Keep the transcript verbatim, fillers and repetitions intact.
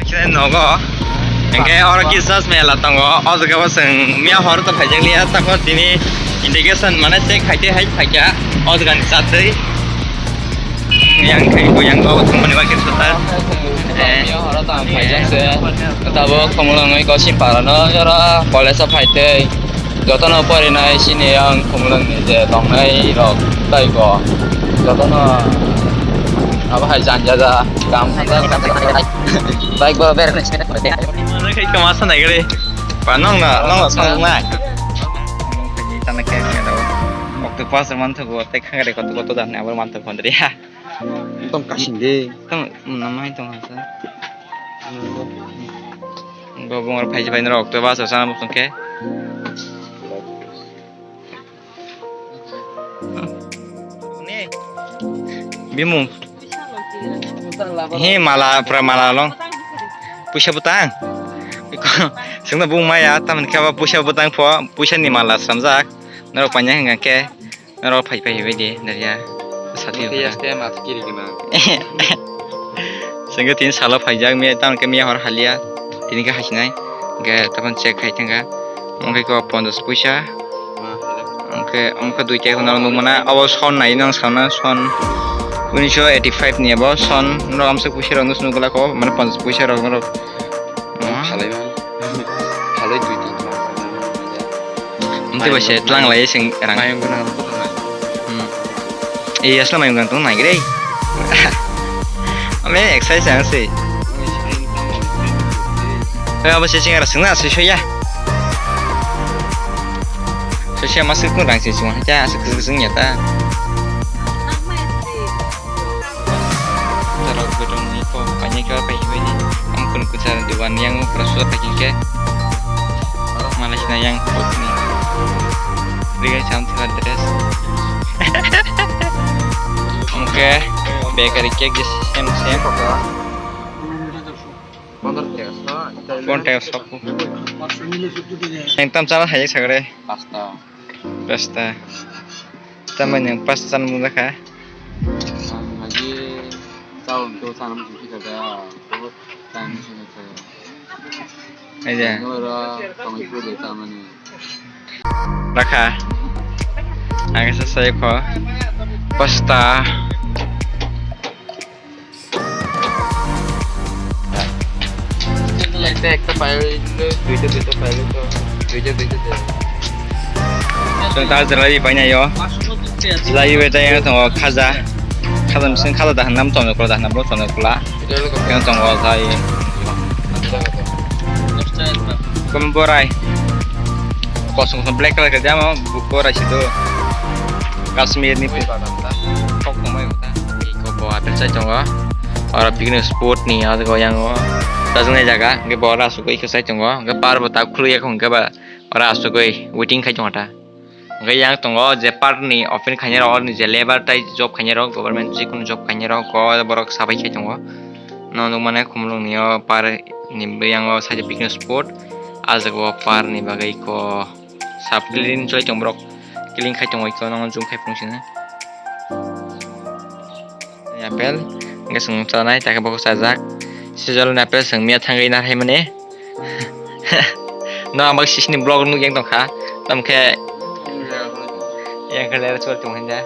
Nogo. Hingke oro kisa mela tongo. O jaga o chwng miya hor to phaijak liya. Tako tini integration mane check khaite hai phaikya. O jaga ni chatwi. Yang khai bo yang bo thumani ba kisa ta. Eh. Miya hor to ang phaijak se. Tabo khumulwng oi ko si parano jora college o phaitei. Jotono porinai sini ang khumulwng ni je tongnai rok tai bo. Jotono abo hai janja ja kam khanda. Bike bo bereng sini. Mana khai kama sa nai gre. Pa nong na, nong na sang nai. Tana khai khai do. Octopus man thugo, te khangre koto koto dan ne abo man thugo ndri ha. Tong kasing de. Tong, mm, namai tong ha sa. Go bongor phai phai nrok octopus sa sana bukung khe. Bimung. He mala, pura mala long. Puisa butang. Sengna bung maya, taman khe ba puisa butang pho, puisa ni mala samjak. Norok panya hingga khe, norok phai phai bai di, daria. Sati. Sengke tin salo phaijak, miya, taman khe miya hor halia. Tini khe hasinai. Hingke taman check khai thangka. Hingke ko ponjas puisa. Hingke, hingke dui khe hwnwi nukmana. Abo son nai nang sana son. Unisho eighty five ni abo son. Norok amsa puisa rok nus nukla ko. Mane ponjas puisa rok norok. Khalai man. Khalai dui tin. Mungti bai se tlang lai sing rang. Mayung gwnang rok. Hmm. Eh, asla mayung gwnang tong nai gre. Ame exercise ang se. Kaya abo se chinga rasing na se soya. Soya masuk kun rang se chinga ja asuk kusuk sing ya ta. Tarok bedong ni ko kanya ka pai bai ni. Am kun kuchar duwan yang prasua packing ke. Malaysia yang put ni. Riga cham thila dress. Oke, bakery cake je same same. Pondro taka sok. Yang tam chala hai sagre. Pasta. Pasta. Tama yang pasta mung ka. Lagi tahu tu sana mesti kita dah. Aja. Rakha. Ang sa sai ko. Pasta. Ekta pailo, duita duita pailo to. Duita duita de. Chwng ta jelabi paina yo. Jelabi bai ta yang tongo khaja. Khaja mising khaja dahan nam tongo kula dahan nam bo tongo kula. Yang tongo jai. Kom borai. Kosong kosong black color ka jama borai sido. Kashmir ni. Kok tongmai uta. Iko bo atel sai tongo. Oro picnic spot ni ajago yango. Tajwngnai jaga. Hingke bo oro asugoi iko sai tongo. Hingke par bo tak khuluk ya hingke ba. Oro asugoi waiting khai tongo ta. Hingke yang tongo je park ni open khainai rok, oroni je labour tai job khainai rok, government jikunu job khainai rok, ko borok sabai khai tongo. No nukmani khumulwng ni o park ni bwyango saide picnic spot. Ah jaga o park ni bagwi ko sap clean choli tong borok, clean khai tongo, iko no zoom khai phunuk sini. Apple, hingke chwng chanai, takhe bo sajak. Sijol ni apple chwng miya thangwi narwkmani. No, ang bai sisini vlog nukjak tongkha. Tamkhe, yang khe lera chwng tong hinda.